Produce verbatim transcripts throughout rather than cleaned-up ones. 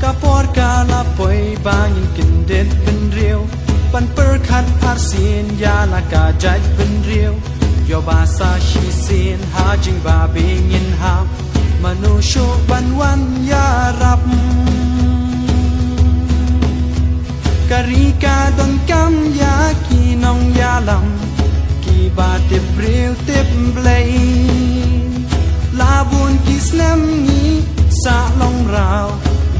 Ka por ka la poi ba ngin kyndit bynriew, ban pyrkhat arsien ïa la ka jaitbynriew. Ïoh ba sa shisien ha jingbabe ngin hap, mano shuh ban wan ïarap. Ka ri ka donkam ïa ki nongïalam, kiba tip briew tip Blei. La bun ki snem ngi sah long raw,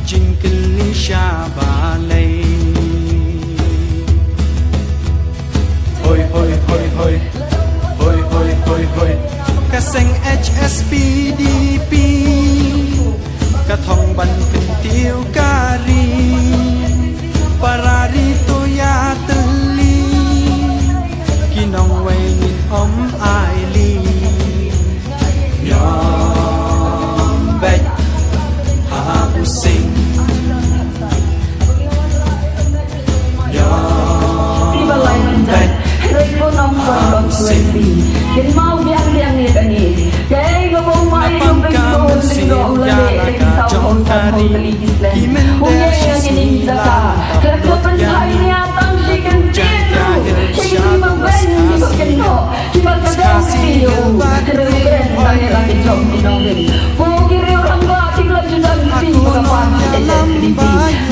jingkylli sha balei. Hoi, hoi, hoi, hoi. Hoi, hoi, hoi, hoi. Ka seng H S P D P, ka thong ban kyntiew ka ri. Para ri to ïa tylli, ki nongwei ngin ym ailad. Ïa beit ha u sing. Ïa beit ha u sing. Kin mau biang biang ïa kane. Kaei nga bym ai, u bym bun lyndoh u la leh da ki saw phew san phew tylli ki snem. U ïeng ïa kine ki jaka. Ka la kut pynthai nia tang shi kyntien ruh. Sha kine ki bym beiñ, ki bym kynnoh. Kiba kdew kti ïa u, hynrei u kren tang ïa la ki jong ki nongrim. Ko ki riew rangbah kiba la ju don kti ba ka party H S P D P.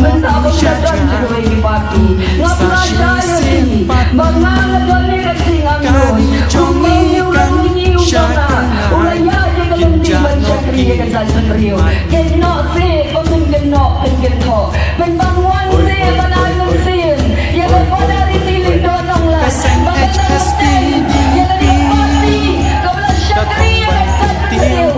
Mynta ba ki la don sha kawei ki party, ngam lah shah ïa ki. Ba nga nga don ïa ka jingangnud. Kumno u long ïa u jong nga, u la ïaid ïa ka lynti ban shakri ïa ka jaitbynriew. Kynnoh seh, ba men kynnoh, men kynthoh. Pynban wan seh ban ai mynsiem ïa ka Padariti Lyngdoh Nonglait. Ba kan wan seh ïa ka party kaba la shakri ïa ka jaitbynriew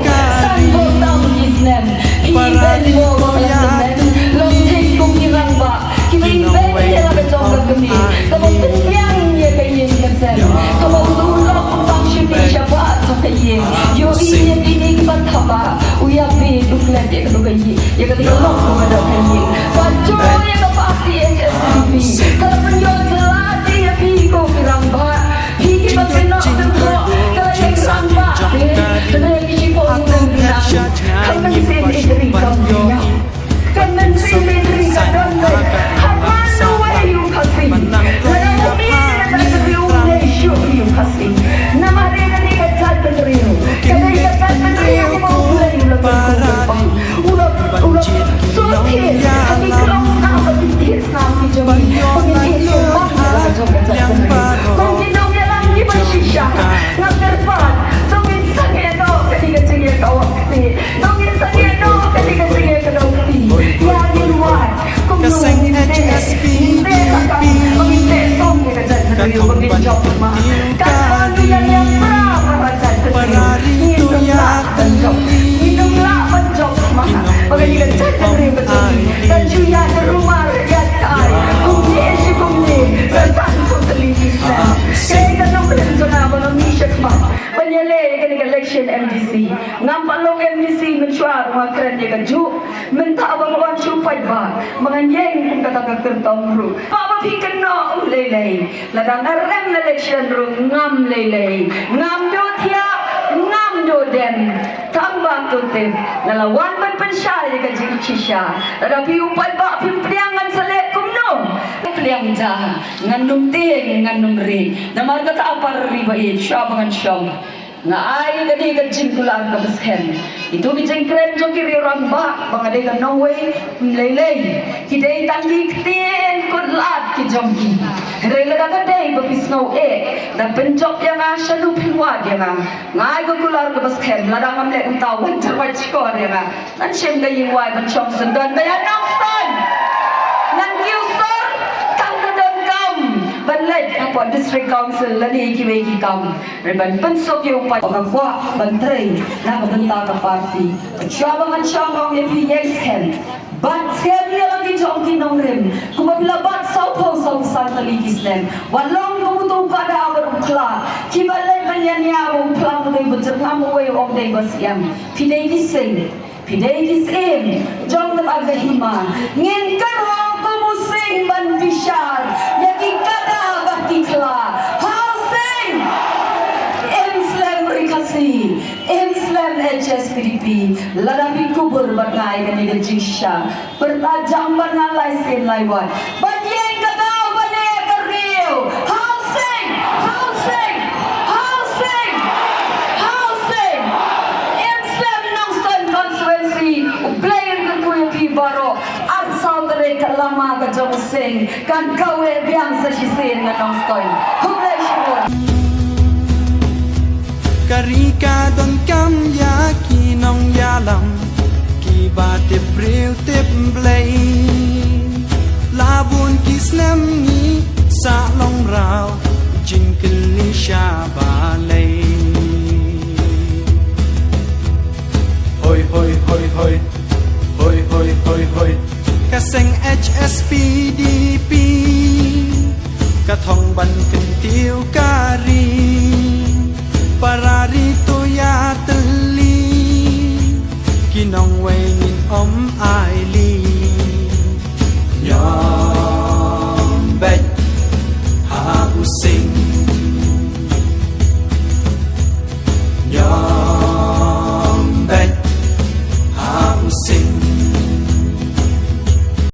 san phew saw ki snem. Phi beiñ mo ba ka la snem, long thik kum ki rangbah kiba i beiñ ïa la ka jong ka kmie kaba pynbiang ïa ka ïing ka sem. Kaba u lok u pang shane shabar jong ka ïing. Ïohi ïa kine kiba thaba, u ïa bit u klet ïa ka dei ka ïing. Ïa ka dei ka lok ka dei ka ïing. Ba jong ïa ka party H S P D P ka la pynïoh jylla ïa phi ko ki rangbah. Phi kiba pynnoh pynnoh ka la ïeng rangbah phi. Ka dei ki shiphew ngut ki nang. Ka mynsiem i dri kam ïa. Ka mynsiem i dri ka don beit ha man uwei u Khasi. Lada u mih na ka dri u dei shuh ïa u Khasi. Namar ïa kane ka jaitbynriew ka dei ka jaitbynriew kaba U Blei u la kyrkhu kyrpang. U la, u la shu thied ha ki khlong snam bad ki thied snam ki jong ngi. Ba ngin ïeit sngewbha ïa la ka jong ka jaitbynriew. Ko ki nongïalam kiba shisha, nga kyrpad, to ngin sangeh noh kane ka jingïakawang kti. To ngin sangeh noh kane ka jingïakawang kti. Ïa ngin wad kumno ngin teh, ngin teh ka kam, ba ngin teh song ïa ka jaitbynriew, ba ngin jop ma. Katno ngi la ïeng pra para jaitbynriew, ngim lah ban jop, ngim lah ban jop ma. Ba kane ka jaitbynriew ka jong ngi kan shu ïaid rumar ïaid kai kumne shi kumne, sa san phew tylli ki snem. Kaei ka nongrim jong nga ba nga mih shakhmat ban ïaleh ïa kane ka election M D C. Ngam pat long M D C mynshuwa ruh nga kren ïa kajuh. Mynta ba nga wan shu paidbah ba ngan ïeng kum kata ka kyrtong ruh. Ba, ba phi kynnoh um lei lei. Lada nga rem election ruh ngam lei lei. Ngam duh thiah, ngam duh dem. Tang ba to tip nga la wan ban pynshai ïa ka jingshisha. Lada phi u paidbah phim pdiang ngan sa leh kumno? Pdiang ja, ngan ym tieng, ngan ym rieh. Namar kata, para ri ba ïeit, shuwa ba ngan shong, nga ai kane ka jingkular kaba skhem. Ito ki jingkren jong ki riew rangbah ba nga dei ka nongwei, ym lei lei. Ki dei tang ki ktien kut lad ki jong ki. Hynrei lada ka dei ba phi sngew eh, da pynjop ïa nga shano phin wad ïa nga. Nga ai ka kular kaba skhem, lada ngam leh kumta, wan jyrwai shkor ïa nga. Ngan shim ka ïing wai ban shong syndon ba ïa Nongstoiñ. Ngan kiew sor tang ka donkam ban leit hapoh District Council lane kiwei ki kam. Hynrei ban pynsuk ïa u paidbah, nga kwah ban trei na ka bynta ka party. Shuwa ba ngan shong, ong ïa phi, ïeng skhem. Bat skhem ïa la ki jong ki nongrim. Kumba phi la bat sawphew saw san tylli ki snem. Wat long kum uto u kada bad u khla. Kiba leit ban ïania bad u phlang, u dei ba jyrngam uwei, u ong dei ba syiang. Phi dei ki sing. Phi dei ki syiem jong ka hima. Ngin kynroh kum u sing ban bishar ïa ki kada bad ki khla. Ha u sing! Im slem ri ka Im slem H S P D P, lada phi kubur bad nga ïa kane ka jingshisha. Pyrta jam bad nga lai sien lai wat. Bad ïeng ka daw ban leh ka riew. Housing! Housing! Housing! Housing! Im slem Nongstoiñ constituency. U Blei un kyrkhu ïa phi baroh. Arphew saw tarik ka lama ka jong u seng kan kaweh biang sa shisien na Nongstoiñ. Khublei shibun. Ka ri ka donkam ïa ki nongïalam kiba tip briew tip Blei. La bun ki snem ngi sah long raw jingkylli sha balei. Hoi, hoi, hoi, hoi. Hoi, hoi, hoi, hoi. Ka seng H S P D P ka thong ban kyntiew ka ri. Para ri to ïatylli, ki nongwei ngin ym ailad.